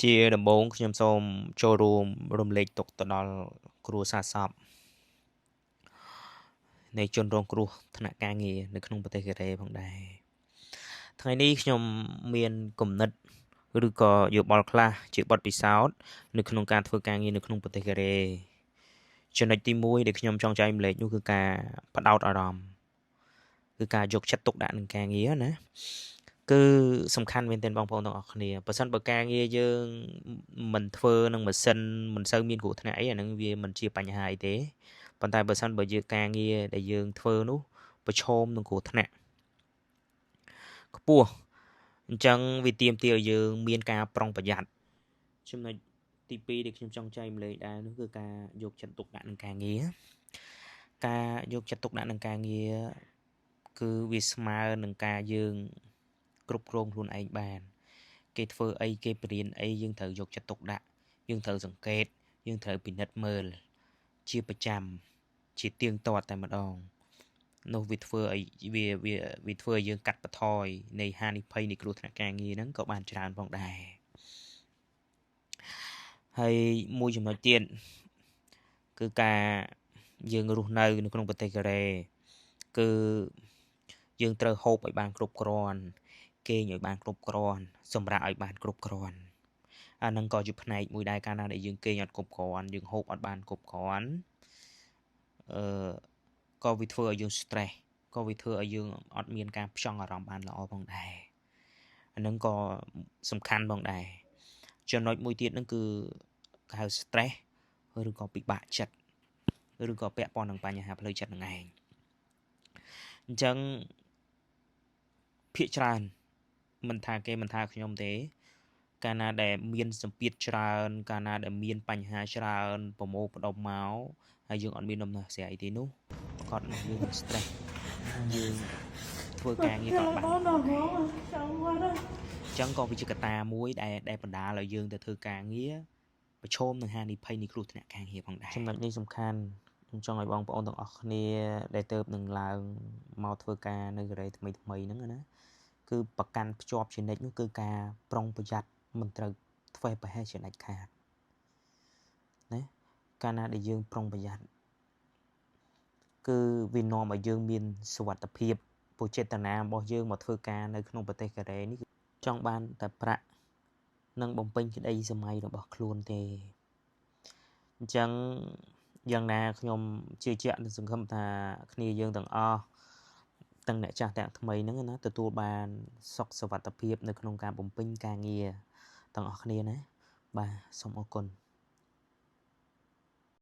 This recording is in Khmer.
ជាដំបូងខ្ញុំសូមចូលរួមរំលែកទុក្ខទៅដល់គ្រួសារសពនៃជនរងគ្រោះថ្នាក់ការងារនៅក្នុងប្រទេសកូរ៉េផងដែរថ្ងៃនេះខ្ញុំមានគំនិតឬក៏យោបល់ខ្លះជាបទពិសោធន៍នៅក្នុងការធ្វើការងារនៅក្នុងប្រទេសកូរ៉េចំណុចទី1ដែលខ្ញុំចង់ចែករំលែកនោះគឺការផ្ដោតអារម្មណ៍គឺការយកចិត្តទុកដាក់នឹងការងារណាគឺសំខាន់មែនទែនបងប្អូនទាំងអស់គ្នាបើសិនបើការងារយើងមិនធ្វើនឹងម៉ាស៊ីនមិនសូវមានគ្រោះថ្នាក់អីអាហ្នឹងវាមិនជាបញ្ហាអីទេប៉ុន្តែបើសិនបើយើងការងារដែលយើងធ្វើនោះប្រឈមនឹងគ្រោះថ្នាក់ខ្ពស់អញ្ចឹងវាទាមទារឲ្យយើងមានការប្រុងប្រយ័ត្នចំណុចទី2ដែលខ្ញុំចង់ចែករំលែកដែរនោះគឺការយកចិត្តទុកដាក់នឹងការងារការយកចិត្តទុកដាក់នឹងការងារគឺវាស្មើនឹងការយើងគ្រប់គ្រងខ្លួនឯងបានគេធ្វើអីគេបរៀនអីយើងត្រូវយកចិត្តទុកដាក់យើងត្រូវសង្កេតយើងត្រូវពិនិត្យមើលជាប្រចាំជាទៀងទាត់តែម្ដងនោះវាធ្វើឲ្យវាវាវាធ្វើឲ្យយើងកាត់បន្ថយនៃហានិភ័យនៃគ្រោះថ្នាក់ការងារហ្នឹងក៏បានច្រើនផងដែរហើយមួយចំណុចទៀតគឺការយើងរស់នៅនៅក្នុងប្រទេសកូរ៉េគឺយើងត្រូវហូបឲ្យបានគ្រប់គ្រាន់គេងឲ្យបានគ្រប់គ្រាន់សម្រាកឲ្យបានគ្រប់គ្រាន់អានឹងក៏ជាផ្នែកមួយដែរកាលណាដែលយើងគេងអត់គ្រប់គ្រាន់យើងហូបអត់បានគ្រប់គ្រាន់អឺក៏វាធ្វើឲ្យយើង stress ក៏វាធ្វើឲ្យយើងអត់មានការផ្ចង់អារម្មណ៍បានល្អផងដែរអានឹងក៏សំខាន់ផងដែរចំណុចមួយទៀតហ្នឹងគឺគេហៅ stress ឬក៏ពិបាកចិត្តឬក៏ពាក់ព័ន្ធនឹងបញ្ហាផ្លូវចិត្តនឹងឯងអញ្ចឹងភាគច្រើនមិនថាគេមិនថាខ្ញុំទេកាលណាដែលមានសម្ពាធច្រើនកាលណាដែលមានបញ្ហាច្រើនប្រមូលផ្ដុំមកហើយយើងអត់មានដំណោះស្រាយទេនោះប្រកបនឹងយើង stress យើងធ្វើការងារក៏អត់បានអញ្ចឹងក៏វាជាកត្តាមួយដែលបណ្ដាលឲ្យយើងទៅធ្វើការងារប្រឈមនឹងហានិភ័យនៃគ្រោះថ្នាក់ការងារផងដែរចំណុចនេះសំខាន់ខ្ញុំចង់ឲ្យបងប្អូនទាំងអស់គ្នាដែលទៅនឹងឡើងមកធ្វើការនៅកូរ៉េថ្មីថ្មីហ្នឹងណាគឺប្រកាន់ភ្ជាប់ជានិច្ចនោះគឺការប្រុងប្រយ័ត្នមិនត្រូវធ្វេសប្រហែសជាដាច់ខាតណាកាលណាដែលយើងប្រុងប្រយ័ត្នគឺវានាំឲ្យយើងមានសុវត្ថិភាពព្រោះចេតនារបស់យើងមកធ្វើការនៅក្នុងប្រទេសកូរ៉េនេះចង់បានតែប្រាក់និងបំពេញក្តីសម័យរបស់ខ្លួនទេអញ្ចឹងយ៉ាងណាខ្ញុំជឿជាក់និងសង្ឃឹមថាគ្នាយើងទាំងអស់ទាំងអ្នកចាស់ទាំងថ្មីហ្នឹងណាទទួលបានសុខសុវត្ថិភាពនៅក្នុងការបំពេញការងារទាំងអស់គ្នាណាបាទសូមអរគុណ។